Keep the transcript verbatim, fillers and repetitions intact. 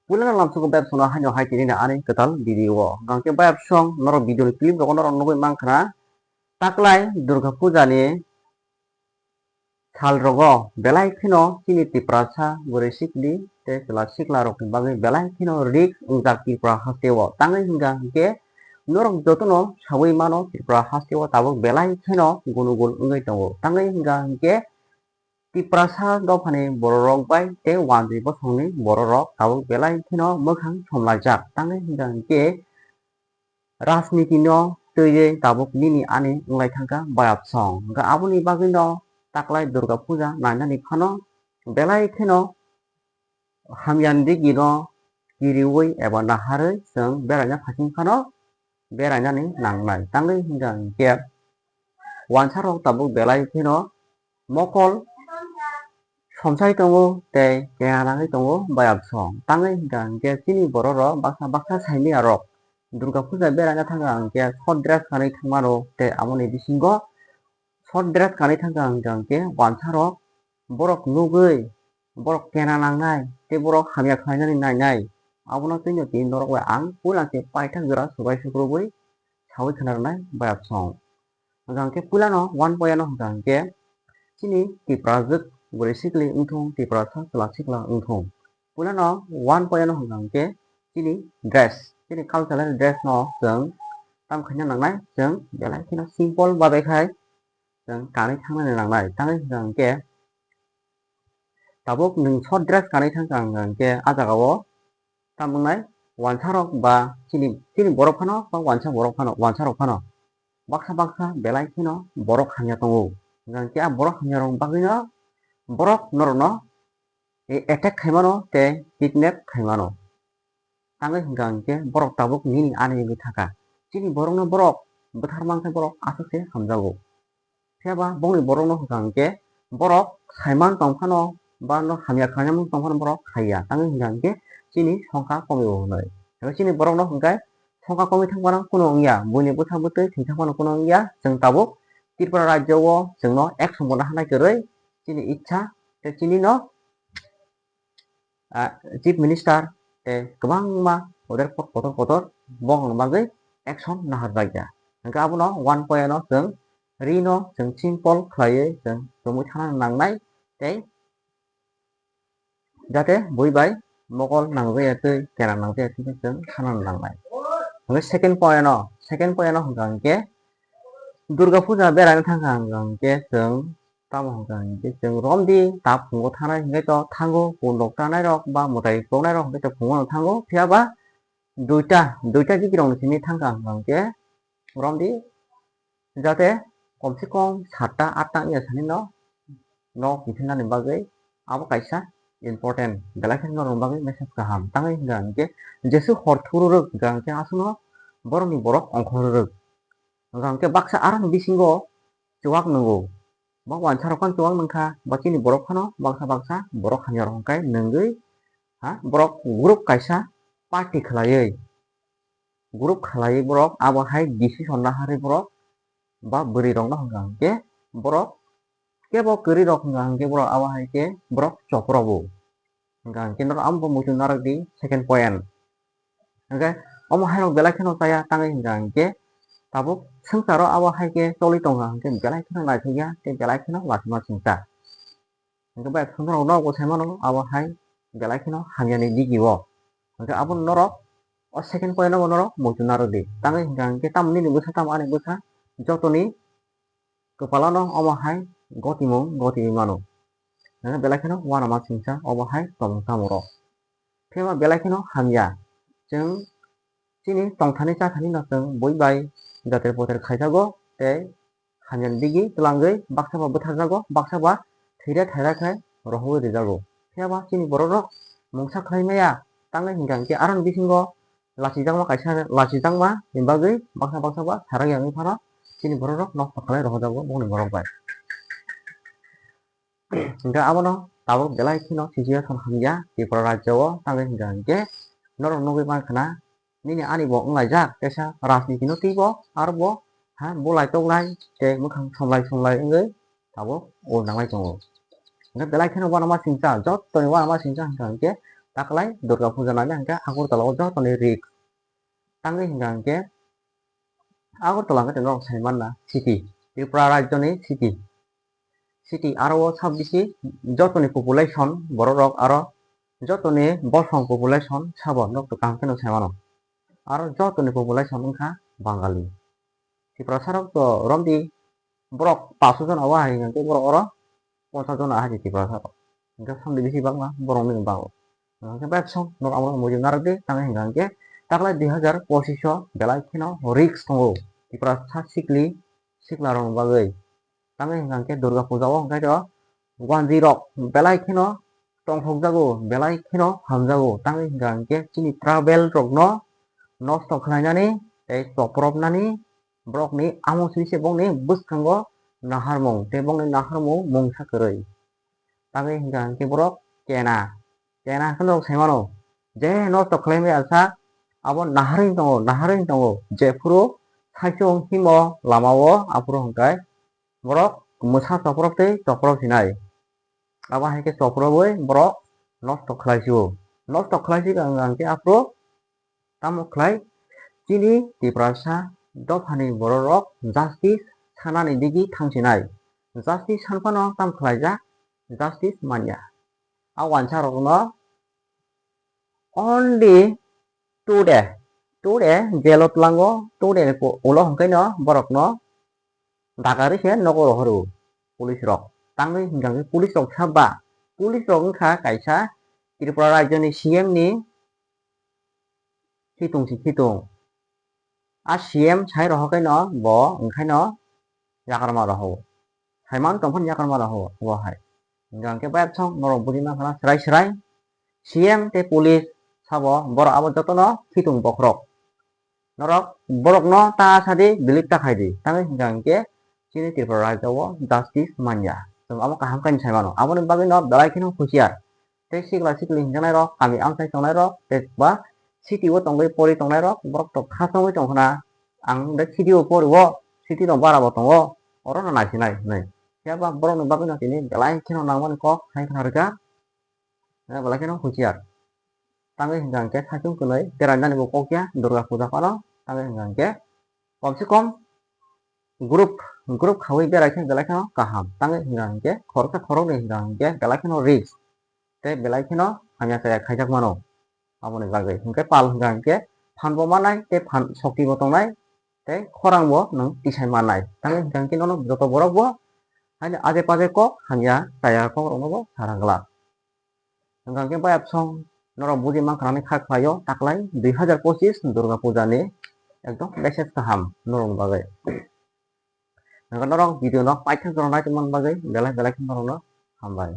Puila no lamsugo bayapsong no haino hai tini ani kwtal video o. Hwnkhe bayapsong norok video ni clip rogo norok nugwi mankha na. Taklai Durga Puja ni sal rogo belai kheno chini Tiprasa bwrwi sikli tei chwla sikla rokni bagwi belai kheno risk wngjak Tripura haste o. Tangwi hwnkha hwnkhe norok jotono sawi mano Tripura haste o tabuk belai kheno gunugul wngwi tongo. Tangwi hwnkha hwnkhe Tiprasa dophani bororok bai tei wanjwi bosongni bororok tabuk belai kheno mwkhang somlaijak. Tangwi hwnkha hwnkhe rajniti no twiwi tabuk nini ani wnglai thangkha bayapsong. Hwnkha aboni bagwi no taklai Durga Puja nainani phano belai kheno hamyani digi no kiriwi eba naharwi chwng beraina phaikhe phano berainani nangnai. Tangwi hwnkha hwnkhe wansa rok tabuk belai kheno mokol somsai tongo tei kena nangwi tongo bayapsong. Tangwi hwnkha hwnkhe chini bororok baksa baksa saimanya rok Durga Puja beraina thangkha hwnkhe short dress kanwi thangmano tei aboni bisingo short dress kanwi thangkha hwnkha hwnkhe wansa rok borok nugwi borok kena nangnai tei borok hamya khlainani nainai. Abono twi no tini norok bai ang puila khe paithak jora subai sukrubwi sawi khna rwnai bayapsong. Hwnkha hwnkhe puilano one point no hwnkha hwnkhe chini Tiprajwk bwrwi sikli wngthung, Tiprasa chwla sikla wngthung. Puilano one point no hwnkha hwnkhe chini dress, chini cultural dress no chwng tam khaina nangnai, chwng belai kheno simple babe khai chwng kanwi thangnani nangnai. Tangwi hwnkha hwnkhe tabuk nwng short dress kanwi thangkha hwnkha hwnkhe ah jagao tamo wngnai wansa rok ba chini, chini borok phano ba wansa borok phano, wansa rok phano baksa baksa belai kheno borok hamya tongo. Hwnkha hwnkhe ah borok hamya rok bagwi no borok norok no attack khaimano tei kidnap khaimano. Tangwi hwnkha hwnkhe borok tabuk nini ani wngwi thangkha. Chini borokno borok bwthar mankhe borok aswk se hamjago. Phiya ba bongni borokno hwnkha hwnkhe borok saiman tong phano ba no hamya khlainani tong phano borok khaiya. Tangwi hwnkha hwnkhe chini songkha komibo hwnwi. Eba chini borokno hwnkhe songkha komwi thang phano kuno wngya. Buini bwsa bwtwi thwi thang phano kuno wngya. Chwng tabuk Tripura rajyo o chwngno action bo naharnai kwrwi chini ichha tei chini no ah, Chief Minister tei kwbangma order kotor kotor bongni bagwi action naharjakya. Hwnkhe abono one point no chwng rino chwng simple khlaiwi chwng chumui thana nangnai tei jate bui bai mokol nangjaya twi kera nangjaya twi chwng thana nangnai. Hwnkhe second point no, second point no hwnkha hwnkhe Durga Puja beraina thangkha hwnkha hwnkhe chwng tamo hwnkha hwnkhe chwng romdi ta phungo thanai hwnkhe to thango kundok tanai rok ba mwtai koknai rok hwnkhe to phungo no thango. Phiya ba duita, duita gigi rokni simi thangkha hwnkha hwnkhe romdi jate komse kom satta atta wngya sani no, no kiphilnani bagwi abo kaisa important belai kheno norokni bagwi message kaham. Tangwi hwnkha hwnkhe jesu hor thururwk hwnkha hwnkhe aswkno borokni borok ongkhorurwk. Hwnkha hwnkhe baksa aroni bisingo chuwak nungo. Bo wansa rok phano chuwak nungkha, bo chini borok phano baksa baksa borok hamya rok hwnkhe nungwi, ha, borok group kaisa party khlaiwi, group khlaiwi borok abo hai decision naharwi borok ba bwrwi rokno hwnkha hwnkhe borok kebo kwrwi rok hwnkha hwnkhe borok abo hai khe borok chopro bo. Hwnkha hwnkhe norok amo bo muitu narwk di second point. Hwnkhe omo hai rok belai kheno chaya tangwi hwnkha hwnkhe tabuk swngcharo abo hai khe choli tongkha hwnkhe belai kheno naithokya tei belai kheno lachima singcha. Hwnkhe bai khwrwng rok no bo sai mano abo hai belai kheno hamya ni digi o. Hwnkhe abo norok o second point no bo norok muitu narwk di. Tangwi hwnkha hwnkhe tamo nini bwsa tamo ani bwsa jotoni kwpalo no omo hai gotimung gotiwi mano. Hwnkhe belai kheno uanama singcha obo hai tongmung tamo rok. Phiya ba belai kheno hamya. Chwng chini tongthani chathani no chwng bui bai jater poter khaijago tei hamyani digi twlangwi baksa ba bwtharjago, baksa ba thwira thaira khe rohorwi rijago. Phiya ba chini borok rok mungsa khlai maya tangwi hwnkha hwnkhe aroni bisingo lachijakma kaisa lachijakma ni bagwi baksa baksa ba sarak ya wngwi phano chini borok rok nosto khlai rohorjago bongni borok bai. Hwnkhe abono tabuk belai kheno situation hamya Tripura rajyo o, tangwi hwnkha hwnkhe norok nugwi mankha na nini ani bo wnglaijak teisa rajniti no twibo aro bo ha bulai toklai tei mwkhang somlai somlai wngwi tabuk ul nanglai tongo. Hwnkhe belai kheno uanama singcha, jottoni uanama singcha hwnkha hwnkhe Taklai Durga Puja nani hwnkhe Agartala o jotoni risk. Tangwi hwnkha hwnkhe Agartala hwnkhe norok sai manna city, Tripura rajyoni city. City aro o sab bisi jotoni population borok rok aro jotoni bosong population sabo norok kaham kheno sai mano. Aro jotoni population wngkha Bangali. Tiprasa rok to romdi borok paso jona o hai hwnkhe borok oro ponchas jona ahai Tiprasa rok. Hwnkhe samdi bisi bangma borok ni bango. Hwnkhe bai song norok amo muitu narwk di tangwi hwnkha hwnkhe taklai dui hazar pochisho belai kheno risk tongo Tiprasa sikli sikla rokni bagwi. Tangwi hwnkha hwnkhe Durga Puja o hwnkhe to wanjwi rok belai kheno tongthokjago, belai kheno hamjago. Tangwi hwnkha hwnkhe chini tribal rokno nosto khlainani tei chopropnani borokni amo simi se bongni bwskango naharmung tei bongni naharmung mungsa kwrwi. Tangwi hwnkha hwnkhe borok kena, kena khe norok sai mano je nosto khlaimaya sa abo naharwi tongo, naharwi tongo. Jephuru saichung himo lama o aphuru hwnkhe borok mwsa choprok tei choprok hinai. Abo hai khe choprogwi borok nosto khlai sio. Nosto khlai si hwnkha hwnkhe aphuru tamo khlai chini Tiprasa dophani borok rok justice sanani digi thangsinai. Justice sanphano tamo khlaijak, justice manya. A wansa rokno only two day, two day jail o tlango, two day ni ulo hwnkhe no borokno dakari khe nogo rohoro police rok. Tangwi hwnkha hwnkhe police rok saba, police rok wngkha kaisa Tripura rajyoni C M ni khitung si khitung. A C M sai rohor khe no bo wngkhaino yakarma rohor. Saiman tongphano yakarma rohor bo hai. Hwnkha hwnkhe bayapsong norok bujima khana srai srai. C M tei police sabo borok abo jotono khitung bokhorok. Norok borokno ta sadi delete ta khaidi. Tangwi hwnkha hwnkhe chini Tripura rajya o justice manya. Chwng amo kaham khe sai mano. Aboni bagwi no belai kheno husiar. Tei sikla sikli hwnjaknai rok, kami amchai tongnai rok, tei ba city o tongwi pori tongnai rok, borok to khasangwi tong khna. Ang de city o pori o, city rok bara bo tongo, oro no naisinai hinwi. Phiya ba borok ni bagwi no tini belai kheno nangmani kok hai khna rwkha, belai kheno husiar. Tangwi hwnkha hwnkhe saichung kwnwi berai nani bo kok ya Durga Puja phano, tangwi hwnkha hwnkhe kom se kom group, group khaui berai khe belai kheno kaham. Tangwi hwnkha hwnkhe khoroksa khoroknwi hwnkha hwnkhe belai kheno risk tei belai kheno hamya chaya khaijak mano. Aboni bagwi hwnkhe pal hwnkha hwnkhe phan bo manai tei phan sokti bo tongnai tei khorang bo nwng tisai mannai. Tangwi hwnkha hwnkhe nono joto borok bo haino aje paje kok hamya chaya kok rokno bo sarang glak. Hwnkha hwnkhe bayapsong norok buji mankha nani kha khlaio taklai dui hazar pochis Durga Puja ni ekdom message kaham norok bagwi. Hwnkhe norok video no paithak jora nai tongmani bagwi belai belai khe norokno hambai.